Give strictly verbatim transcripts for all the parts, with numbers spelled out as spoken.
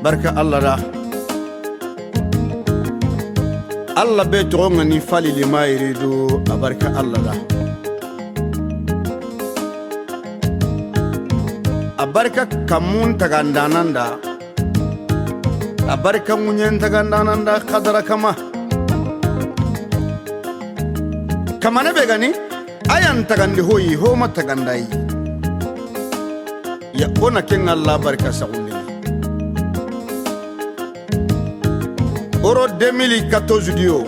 Barka Alla da. Alla be toxo ŋa ni Falili Mayiridu, a barka Alla da. A barka kamun tagandanan da. A barka ŋuɲen tagandanan da xadara kama. Kamane be ga ni, a yan tagandi hoyi, ho ma tagandayi. Ya o na ken Alla barka saxundini. Euro deux mille quatorze di yo.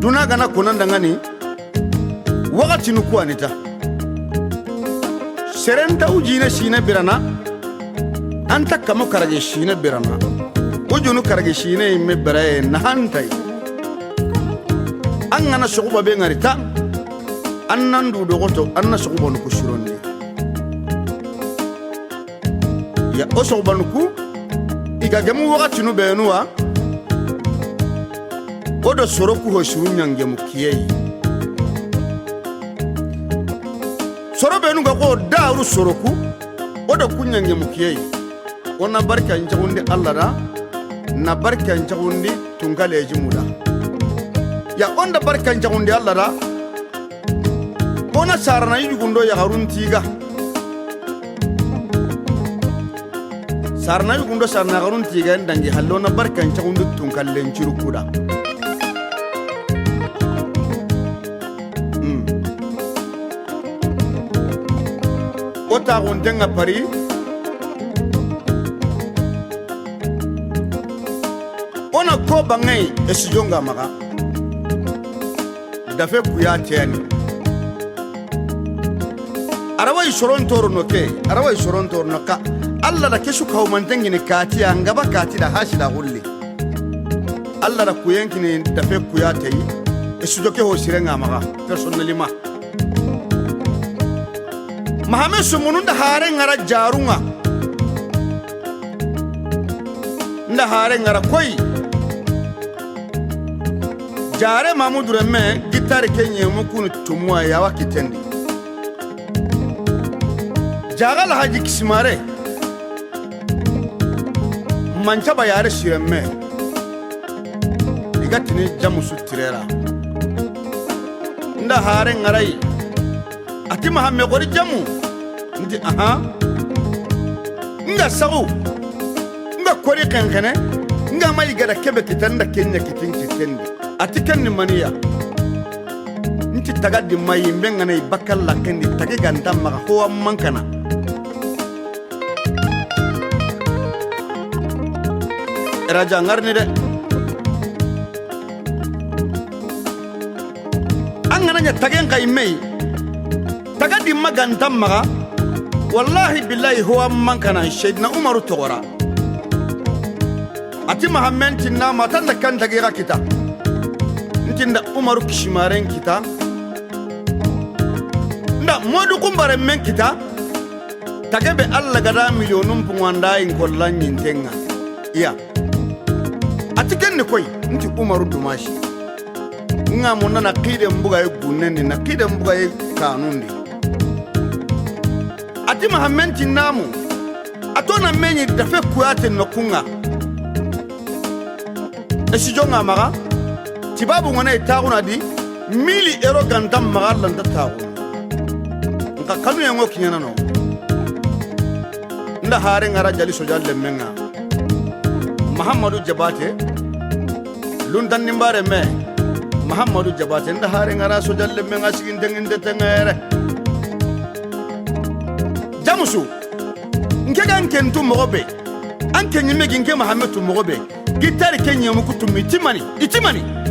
Duna ga na ko nan daŋa ni, waxatinu ku wa ni ta. Sere nta wujine sine birana, an ta kamo karage sine birana. Wujunu karage sine yimme biraye na hantayi. An ga na soxuba be ŋari ta, an nan du doxoto, an na soxubanu ku sirondi. Ya o soxubanu ku, i ga gemu waxatinu benu wa, o do soro ku ho siru ɲa gemu kiyeyi. Soro benu ga xo daru soro ku, o do ku ɲa gemu kiyeyi. O na barka ncaxundi Alla da, na barka ncaxundi tunkale jimu da. Ya o nda barka ncaxundi Alla da, o na sarana yugundo yaxarun tiga. Sarana yugundo sarana yaxarun tiga en dangi hallo na barka ncaxundi tunkallen ciru ku da. Hmm. O taxunten ŋa Pari. O na ko baŋayi, e si jonga maxa. Dafe kuya teni. Arawa i soron toro no ke, arawa i soron toro no ka. Alla da ke su kawmanten ŋini kati ya, ŋa ba kati da hasi da xulli. Alla da kuyen kini dafe kuya teyi. E su jo ke ho siren ŋa maxa, personnellement. Mahamed Sumunu nda hare ŋara jarun ŋa. Nda hare ŋara koyi. Jare Mamudu remme, gitari ke ɲemu kunu tumu a ya wa kitendi. Jaga Alhaji Kisimare. Manca ba yare siremme. I ga tini Jamusu tirera. Nda hare ŋarayi. A ti Mahamme xori Jamu. N ti aha. N ga saxu. N ga kori xenxene. N ga ma i ga da kebe kita n da ken ɲa kitin kitendi. A ti ken ni maniya. N ti taga di ma yi mbe ŋa na i bakka laxen di tage ga nta maxa ho wa mankana. Raja ŋarni de. An ga na ɲa tagen xa i me yi. Taga di ma ga nta maxa. Wallahi billahi ho wa mankana Seydina Umaru toxora. A ti Mahamme n ti na ma ta n da kan tage xa kita. N ti n da Umaru Kisimaren kita. N da Modu Kumbare men kita. Tage be Alla ga da miliyonun punŋanda in kollan ɲinten ŋa. Iya. A ti ken ni koyi, n ti Umaru Dumasi. N ga mo na na xide n buga ye gunnen di, na xide n buga ye kanun di. A ti Mahamme n ti namu. A to na me ɲi dafe kuyate noxun ŋa. E si jonga maxa, tibabu ŋa na i taxuna di, mille euro ga nta maxa, Alla nta taxu. N xa kanu ye ŋo kiɲana no. N da hare ŋara jali soja lemmen ŋa. Mahamadu Jabate, luntandi mbare me. Mahamadu Jabate, n da hare ŋara soja lemmen ŋa sigin tengin de tengere. Jamusu, n ke ga n ke n tu moxo be. An ke ɲimme gi n ke Mahamme tu moxo be. Gitari ke ɲemu ku tu mi ti mani, i ti mani.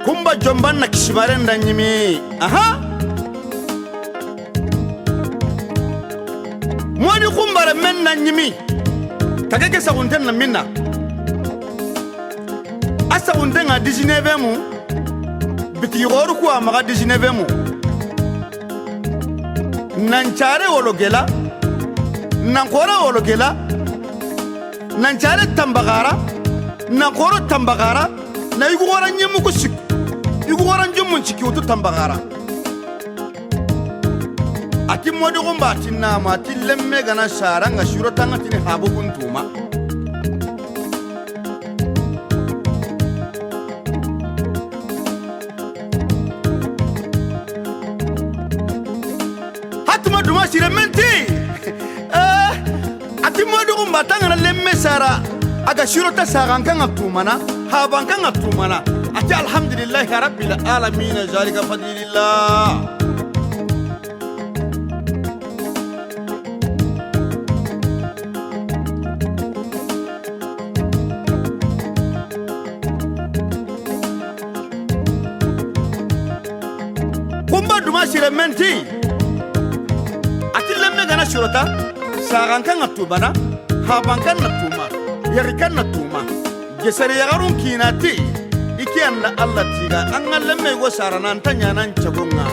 Kumba Jomba na Kisimaren da ɲimi. Aha. Modi xunbare men na ɲimi, tage ke saxunten na minna. A saxunten ŋa dix-neuvième mu, bitigi xoru ku a maxa dix-neuvième mu. Nan care wolo gela, nan xora wolo gela, nan care tambaxara, nan xoro tambaxara, na yugu xora ɲimu ku sikku, yugu xora njumun cikki wutu tambaxara. A ti Modi xunba, a ti nama, a ti lemme ga na sara ŋa siro tanga tini habu kuntuma. Hatuma duma sire menti. Eh, a ti Modi xunba, tangana lemme sara, a ga siro ta saxan kan ŋa tumana, haban kan ŋa tumana. A ti alhamdulillahi rabbil alamin, zalika fadlillah. Xunba duma sire menti. A ti lemme ga na siro ta, saxan kan ŋa tubana, haban kan na tuma, yari kan na tuma. Gesere yaxarun kina ti, i ke an da Alla tiga, an ŋa lemme go sara nan ta ɲanan cagon ŋa.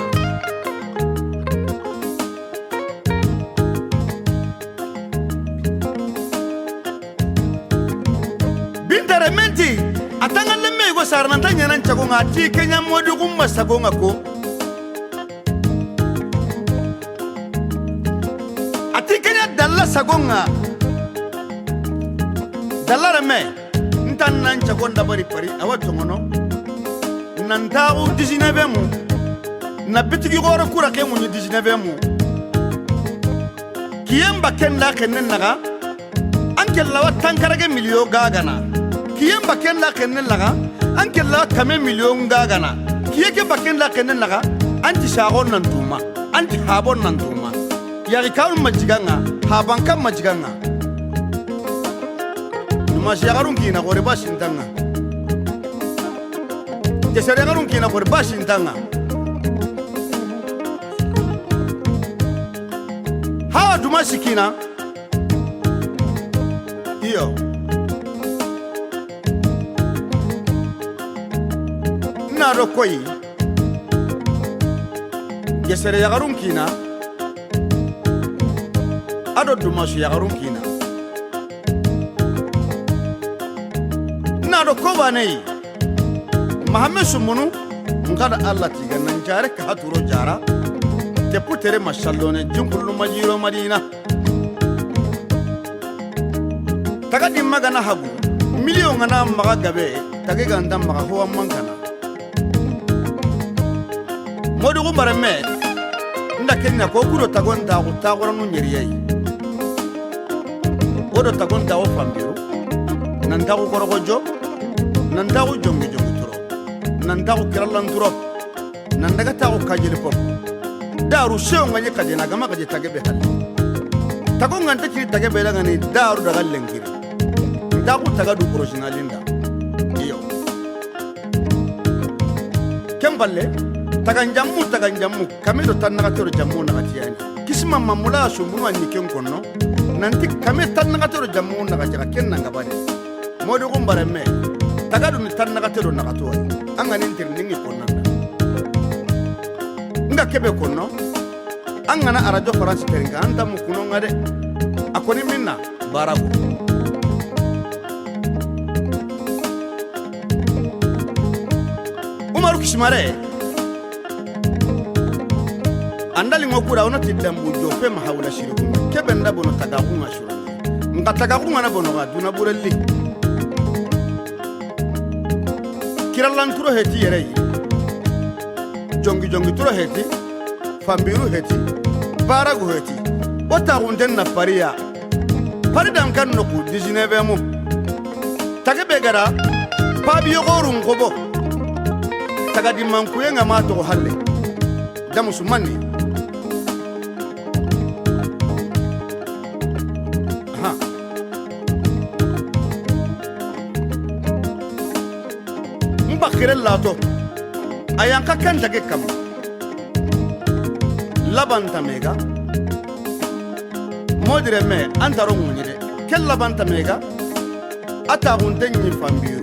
Bintare menti, a tanga lemme go sara nan ta ɲanan cagon ŋa, a ti ke ɲa Modi xunba sagon ŋa ko. A ti ke ɲa dalla sagon ŋa. Dalla reme. Nta nan cagon dabari pari, a wa tongono. Nan taxu dix-neuvième mu. Na bitigi xoro kura ke muɲi dix-neuvième mu. Kiyen bakken da xenne naxa, an ke lawa tankarage miliyo gagana. Kiyen bakken da xenne naxa, an ke lawa kame miliyo gagana. Kiye ke bakken da xenne naxa, an ti saxon nan tuma, an ti habon nan tuma. Yaxi kanu ma jiga ŋa, haban kan ma jiga ŋa. Dumasi yaxarun kina xore ba sintan ŋa. Gesere yaxarun kina xore ba sintan ŋa. Hawa dumasi kina. Iyo. Na do koyi. Gesere yaxarun kina. A do dumasu yaxarun kina. Na do kobaneyi. Mahamme sumunu. N xa da Alla tiga nan jare ka haturo jara. Tepu tere masallone jinkullu majiro Madina. Taga di maga na hagu, miliyo ŋa na maga gabe, tage ga nta maga ho a mankana. Modi xunbare me, n da ken ɲa ko ku do tagon taxu, taxoranu ɲeriyayi. O do tagon taxu Fanbiru, nan taxu Koroxojo, nan taxu Jongi Jongi Turo, nan taxu Kirallan Turo. Nan daga taxu kajeli pom. Daru sewo ŋa ɲi kajena gama kaje tage be halle. Tago ŋa nta kiri tage be daga ni daru daga lenkiri. Ntaxu taga du original nda. Iyo. Ken palle, taga njammu, taga njammu, kame do tannaxate do jammu naxati yani. Kisima mamula sumbunu a ɲi ken konno. Nanti kame tannaxate do jammu naxati xa ken nanga bane. Modi xunbare me, taga du ni tannaxate do naxato. An ga ni ntir ningi konnanda. N ga kebe konno, an ga na arajo France terinka, an ta mu kuno ŋa de. A koni minna, barago. Umaru Kisimare, an da lingo kura, o na ti dambu jope ma hawla siriku. Kebe nda bono taga xunga sura. N xa taga xunga na bono ga duna burelli. Kirallan turo heti yere yi. Jongi jongi turo heti. Fanbiru heti. Baragu heti. O taxunten na pariya. Pari dan kan noku dix-neuvième mu. Tage be gara. Pabi yogorun xobo. Taga di mankuye ŋa ma toxo halle. Damusu manni. Aha. N bakire lato. A yan ka kan dage kam. Laban tamega. Modire me, an taro ŋuɲi de. Ke labanta me ga, a taxunte ɲi fambiru.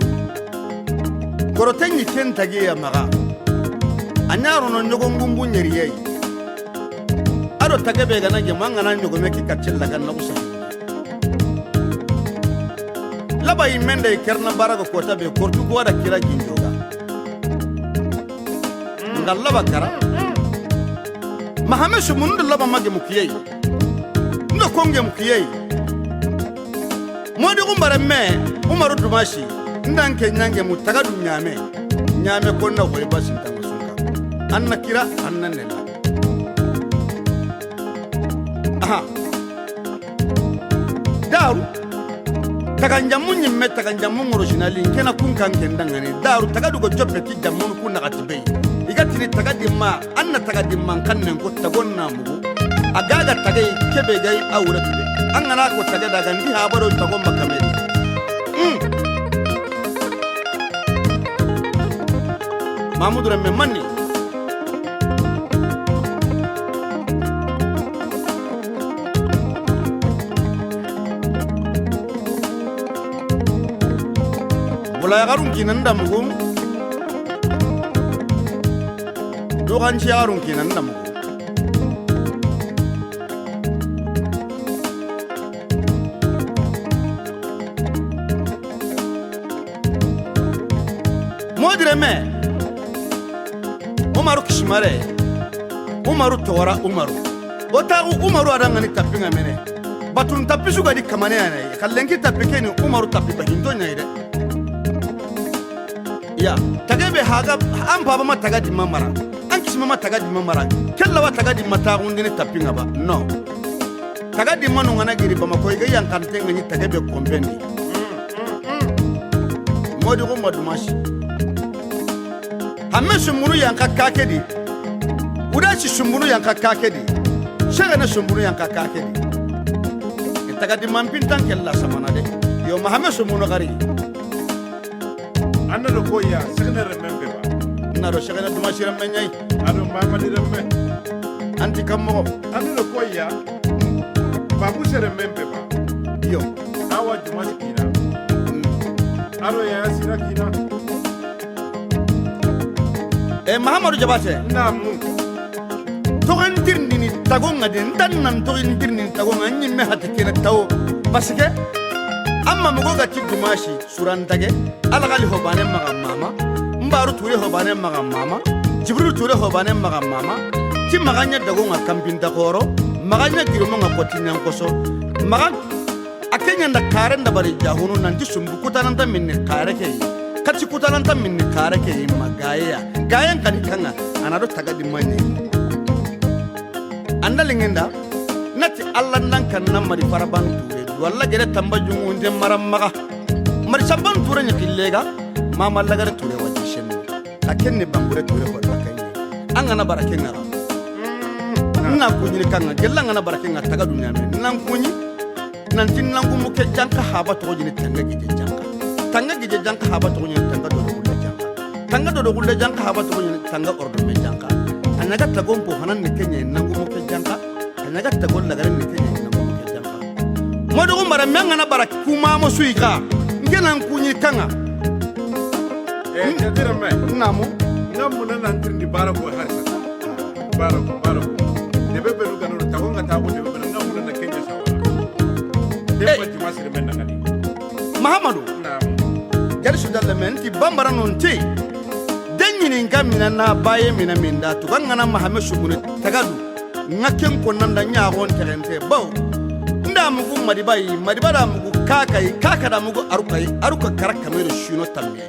Gorote ɲi ken tagiya maxa. A ɲarono ɲogo ŋumbu ɲeriye yi. A do tage be ga na gemu, an ga na ɲogome ki kacce laga na kusa. Laba yi mende kerna bara ga kota be kortu ko da kira ginjoga. Nga laba kara. Mahame sumunu do laba ma gemu kiye yi. Ndo ko ngemu kiye yi. Modi gumbare me, Umaru Dumasi, nda n ke ɲa ngemu taga du ɲame. Ɲame ko na xoyi basinta ma sunka. An na kira, an na nela. Aha. Daru. Taganjamu ɲimme, taganjamu ŋorosinali, n ke na kun kan ke ndangani. Daru taga du go joppe ti jamunu ku naxati be yi. I ga tini taga dimma, an na taga dimman kannen ko tagon na mugu. A ga ga tage kebe gay a wure tude. An ga na ko tage daga ndi habaro tagon makamedi. Hmm. Mamudu Remme manni. Bula yaxarun kinan da mugu. Doxanci yaxarun kinan da mugu. Modire me. Umaru Kisimare. Umaru Towara Umaru. O taxu Umaru a dangani tappi ŋa mene. Batun tappi su ga di kamane ya ne. Kallenki tappi ke ni Umaru tappi ba hindo ɲa yi de. Ya, tage be haga, an baba ma taga dimma mara. An kisima ma taga dimma mara. Kella wa taga dimma taxundini tappi ŋa ba. No. Taga dimma nu ŋa na giri Bamako, i ga yankante ŋa ni tage be kompendi. Modi ko ma Dumasi. Hamme sumbunu yanka kake di. Uda si sumbunu yanka kake di. Segene sumbunu yanka kake di. I taga dimma pintan kella samana de. Yo ma hamme sumbunu gari. An na do koya, segene remmen be ba. Na do segene Dumasi remmen ɲa yi. A do Mamadi remme. Anti kam moxo. An na do koya. Babu sere men pe ba. Yo. Awa Dumasi kina. A do Yaya Sira kina. E Mahamadu Jabate. Namu. Toxen tirindini tago ŋa de, n tan nan toxen tirindini tago ŋa, n ɲimme hati kene tawo. Parce que an ma mogo ga ti Dumasi. Surantage, Alaxali hobane maxa mama, Mbaru Ture hobane maxa mama, Jibrilu Ture hobane maxa mama, ti maxa ɲa dago ŋa kanpinta xoro, maxa ɲa giromo ŋa koti ɲankoso, maxa a ke ɲa nda kare nda bari jahunu nanti sumbu kutananta minni kare ke yi, kati kutananta minni kare ke yi ma gaye ya, gayen kani kaŋa, a na do taga di maɲe. An da liŋenda, nati Alla nan kan na mari faraban ture, walla gere tamba jungunde maram maxa. Mari sabban ture ni xille ga, mama lagare ture wajji senni. A ken ni bangure ture ko la kay. An ga na bara ke ŋa. Na kuɲini kaŋa, gella an ga na bara ke ŋa taga duniya me. Nan kuɲi, nanti nangumu ke janka haba toxo ɲini tanga gije janka. Tanga gije janka haba toxo ɲini tanga dodo gulle janka. Tanga dodo gulle janka haba toxo ɲini tanga ordome janka. A ɲa ga tagon po hanan ni ke ɲa nangumu ke janka. A ɲa ga tagon lagare ni ke ɲa nangumu ke janka. Modu mara me an ga na bara kuma mo suyi ka. N ke nan kuɲi kaŋa. Eh, jatira me. Namu. Nga muna nan tirindi bara ko harisa. Bara ko, bara ko. Debe benu ga no tago nga tago debe benu nga muna na kenya sawa. Debe juma sire men na ngadi. Mahamadu. Namu. Gari su dalle men ti bambara non ti. Den ɲini n ka mina na baye mina minda to kan ŋa na Mahame sugune tagadu. Ŋa ken ko nan da ɲaxon texente bawo. Nda mugu Madiba yi, Madiba da mugu Kaka yi, Kaka da mugu Aruka yi, Aruka kara kamero sino tammi.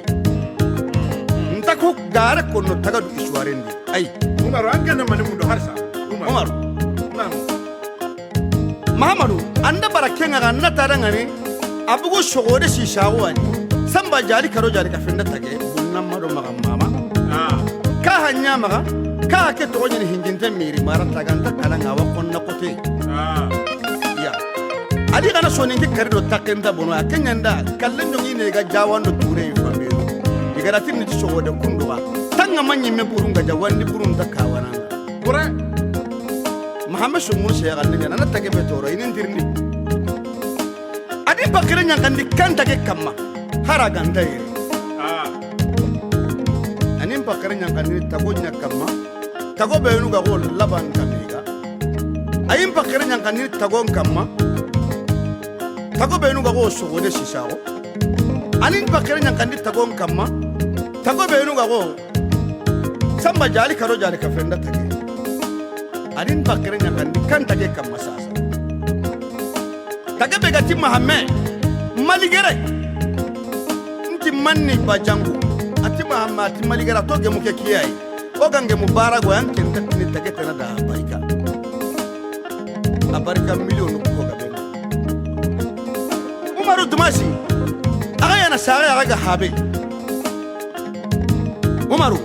Nta ko gare ko no tagadu histoire ndi. Ay. Umaru, an gana mani mundo harsa. Umaru. Umaru. Naam. Mahamadu, an da bara ke ŋa ga na ta da ŋa ni. A bugu sogode si sago wani. Samba jali karo jali ka fenda tage. Bunna mado maga mama. Ah. Ka hanya maga. Ka ke to ɲini hinginte miri mara taganta kala ŋa wa konna kote. Ah. Ya. Ali kana soninke kari do takenda bono a kenyanda. Kallen do ine ga jawando ture fambe. Igara tinni sogode kundoga. Tanga manyi me burunga jawandi burunta kawana. Kure. Hame sungun se yaxande ɲana, na tage be toro, i ni n tirindi. A di n paxire ɲankandi kan tage kamma, hara ganta yere. Ah. A ni n paxire ɲankandi tago ɲa kamma, tago benu ga xo laban kamiga. A yi n paxire ɲankandi tagon kamma, tago benu ga xo sogode sisaxo. A ni n paxire ɲankandi tagon kamma, tago benu ga xo Samba jali karo jali ka fenda tage. A di n paxire ɲankandi kan tage kamma sasa. Tage be ga ti Mahame, maligere. N ti manni ba jangu. A ti Mahame, a ti maligere, a to gemu ke kiyayi. O ga n gemu bara go yan ken ta ni tage tana da barika. A barika million ko ga be. Umaru Dumasi, a ga yana sare, a ga habe. Umaru,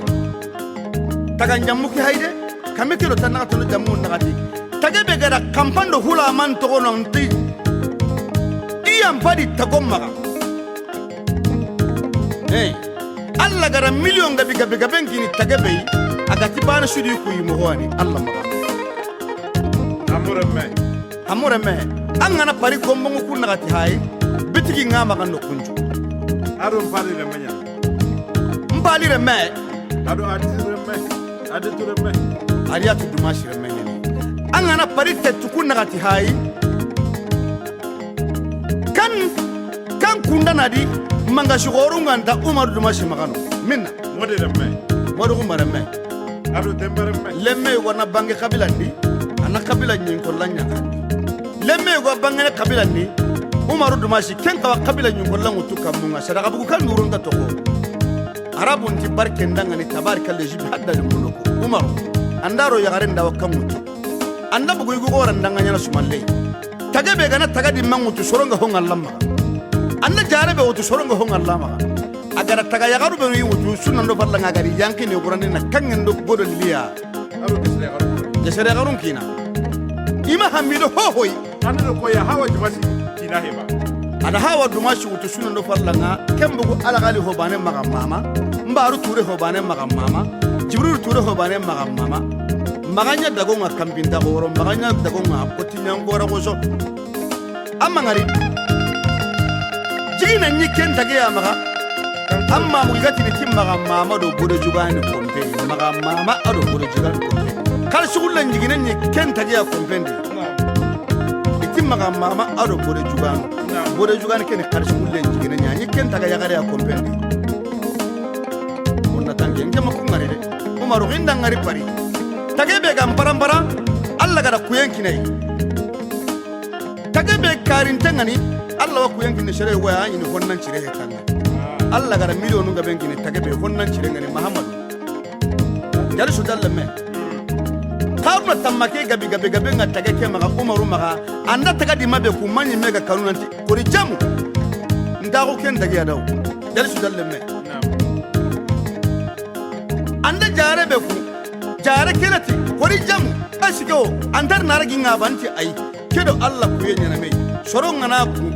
taga n jammu ki hayde, kame kilo tan naxa tunu jammu naxati. Tage be ga da kampando hula man toxo no nti. I yan padi tago maxa. Eh, Alla ga da million gabi gabi gaben kini tage be yi, a ga ti bana sudi ku yi moxo ani Alla maxa. Amureme. Amureme. An ga na pari gombongu ku naxati hayi, bitigi nga maxa no kunju. Aro n pali reme ɲa. N pali reme. Ado ati reme. Adi tu reme. Ariyatu Dumasi reme ɲa. An ga na pari te tuku naxati hayi. Kan, kan kunda na di manga sigorunga nta Umaru Dumasi maxa no. Minna. Modi reme. Modi Umaru reme. Ado dembe reme. Lemme yogo na bange kabila ndi, a na kabila ɲin ko la ɲaxandi. Lemme yogo bange kabila ndi, Umaru Dumasi ken kawa kabila ɲin ko la ŋutu kamunga, sadaka bugu kan durun ta toxo. Arabu nti barke ndangani tabarika lejibi hadda de muloko. Umaru, an da ro yaxare nda wa kan ŋutu. An da bugu yugo xora ndanga ɲana sumalle. Tage be ga na taga di mangutu soronga ho ŋalla maxa. An da jare be wutu soronga ho ŋalla maxa. A ga da taga yaxaru be yi wutu sunna ndo farla nga gari yanki ne gurande na kangen do godo liya. Aro gesere yaxarun kina. I ma hamido ho hoy. An do ko ya hawa jumasi kina heba. A da hawa Dumasi wutu sunna ndo farla nga, ken bugu Alla gali ho bane maxa mama. Mbaru Ture ho bane maxa mama. Jibril Ture ho bane maxa mama. Maxa ɲa dago nga kambinda goro, maxa ɲa dago nga koti ɲangora goso. Amma ngari. Jigina ɲi ken tage ya maxa. Amma mu ga tini ti maxa mama do bode jugani kompe. Maxa mama ado bode jugani kompe. Kal sugulla jigina ɲi ken tage ya kompendi. I ti maxa mama ado bode jugani. Bode jugani ken kal sugulla jigina ɲa ɲi ken tage ya gare ya kompendi. Onna tanke nke ma ku ngari de. Umaru ginda ngari pari. Tage be ga mpara mpara, Alla ga da kuyen kinai. Tage be karin tengani, Alla wa kuyen kini sere wa ya ni honnan cire he tanga. Alla ga da miliyonu ga ben kini tage be honnan cire ngani Muhammadu. Jali su dalle me. Haruna tamma ke gabi gabi gabi nga tage ke maxa Umaru maxa. An da taga di mabe ku mani me ga kanunanti. Kori jamu. Ndaxu ken dagi ya daw. Jali su dalle me. An da jare be ku. Jare kenati. Kori jamu. Asike o. An tar naragi nga banti ay. Kedo Alla kuye ɲana me. Soro ngana ku.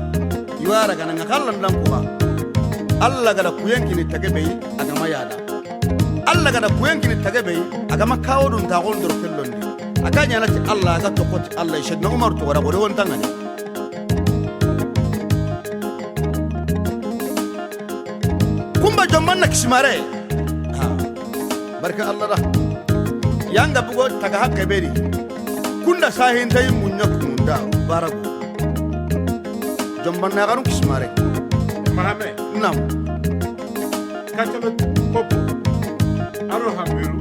Iwara gana nga kallan dan ku. Alla ga da kuyen kini tage be. A ga ma yada. Alla ga da kuyen kini tage be. A ga ma kawo dun ta gondor kellondi. A ga ɲana ti Alla, a ga tokoti Alla, Seydina Umaru to wara gore won tangani. Kumba jomban na kisimare. Ha. Barka Alla da. Yanga bugo taga hakke beri. Kunda sahin tay munya kunda barago. Jomban na garun kisimare. Mahame. Nam. Kacolo popo. Aro hamiru.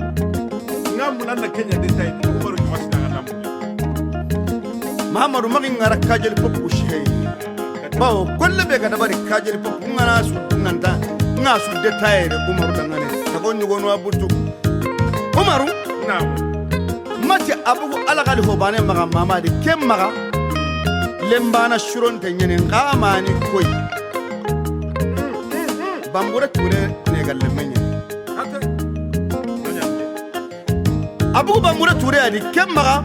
Nga munan na Kenya de tay. Umaru Jumasi na namu. Muhammadu magi ngara kajel popo shi hay. Bawo golle be ga dabari kajel popo ngana su nanta. Nga su de tay de Umaru dangane. Tago nyugo no abutu. Umaru. Nam. Mati abugu alakali hobane maga mamadi kem maga. Lembana suronte ɲene ngamani koy. Bambure Ture ne ga lemme ɲene. Abugu Bambure Ture adi kem maga.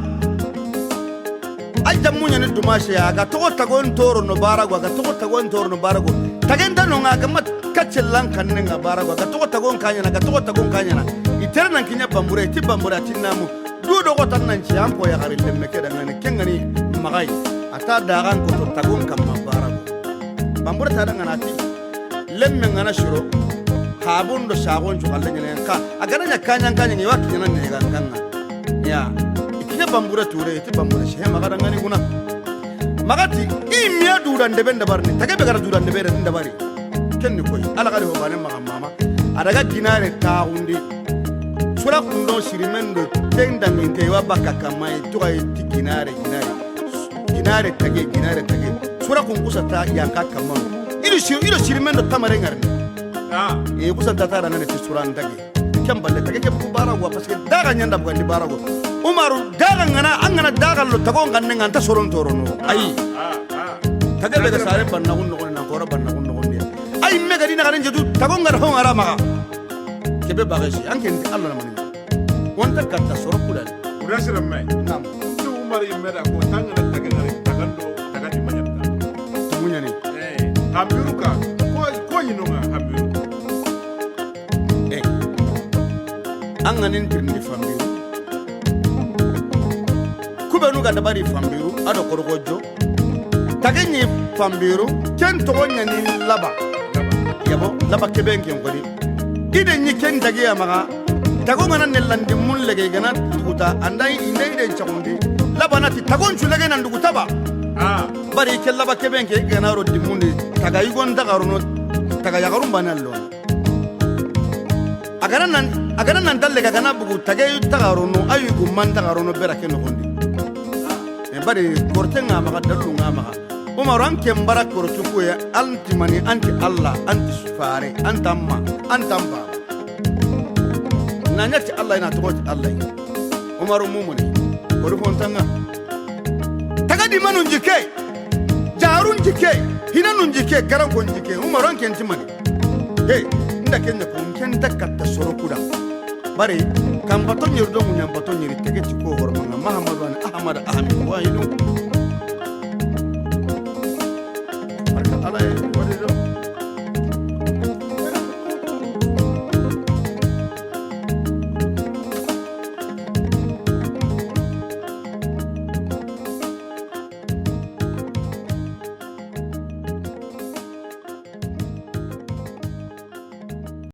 A jammu ɲene Dumasi ya, a ga togo tagon toro no barago, a ga togo tagon toro no barago. Tagenta no nga ga mat kacce lan kanne nga barago, a ga togo tagon kanyana, a ga togo tagon kanyana. I tere nan kinya Bambure, ti Bambure a ti namu. Du do ko tan nan ci an ko yaxari lemme ke da ŋa ni, ken ŋa ni maxa yi. A ta daxan ko to tagon kamma bara go. Bambure ta da ŋa na ti lemme ŋa na siro. Xabun do saxon cu xalle ɲene ka. A ga na ɲa kaɲan kaɲan ŋa, i wa kiɲana ne ga ŋa ŋa. Ya. I kiɲe bambure ture, i ti bambure si he maxa da ŋa ni guna. Maxa ti, i miya dudan debe n dabari ni, tage be ga ra dudan debe n dabari. Ken ni koy, Alla ga di ho bane maxa mama. A daga ginare taxundi. Sura kundo sirimen do ten danginte wa baka kamma i tuxa i ti ginare, ginare. Ginare tage, ginare tage. Sura kun kusa ta yanka kamma. I do sir-, i do sirimen do tamare ŋarini. Ah. E kusa ta ta ra nane ti sura n tage. Ken balle tage ke bu bara wa, parce que daga ɲanda bugandi bara go. Umaru, daga ŋa na, an ŋa na daga lo tago ŋanne ŋa nta soron torono. Ayi. Tage be ga sare banna gun noxon na kora banna gun noxon dia. Ayi, me ga di na garan jetu tago ŋa ra ho ŋa ra maxa. Kebe baxe si, an ken ti Alla na mani. Wonta katta soro kudan. Kuda sira mai. Nam. Ti Umaru yimme da ko tangana tage ŋa ra tagando, taga di maɲata. Tumuɲani. Eh, hambiru ka. Ko, ko ɲi no ŋa hambiru. Eh. An ŋa nin tirindi fambiru. Kubenu ga dabari fambiru, a do korogojo. Tage ɲi fambiru, ken toxo ɲa ni laba. Yabo, laba kebe n ken koni. I de ɲi ken tage ya maxa. Tago ŋa na ne landi mun lege ga na duguta, an da i ne i de n caxundi. Laba na ti tagon cu lege nan duguta ba. Ah. Bari ke laba kebe n ke ga na ro dimundi. Taga yugon daga rono, taga yaxarun bana lo. A ga na nan, a ga na nan dalle ga na bugu tage taga rono, ayu gu man taga rono bera ke noxondi. E bari korte ŋa maxa, dallu ŋa maxa. Umaru, an ke n bara kortu ku ya, an ti mani, an ti Alla, an ti fare, an ti amma, an ti amba. Na ɲa ti Alla, i na toxo ti Alla. Umaru mumuni, kori fontaŋa. Taga di manun jike, jarun jike, hinanun jike, garankon jike. Umaru, an ke n ti mani. He, n da ken ɲa ko, n ke n da katta soro kuda. Bari, kan bato ɲeri do muɲan bato ɲeri tege ti ko hormaŋa. Mahamadu ani Ahamada Ahami wahidu.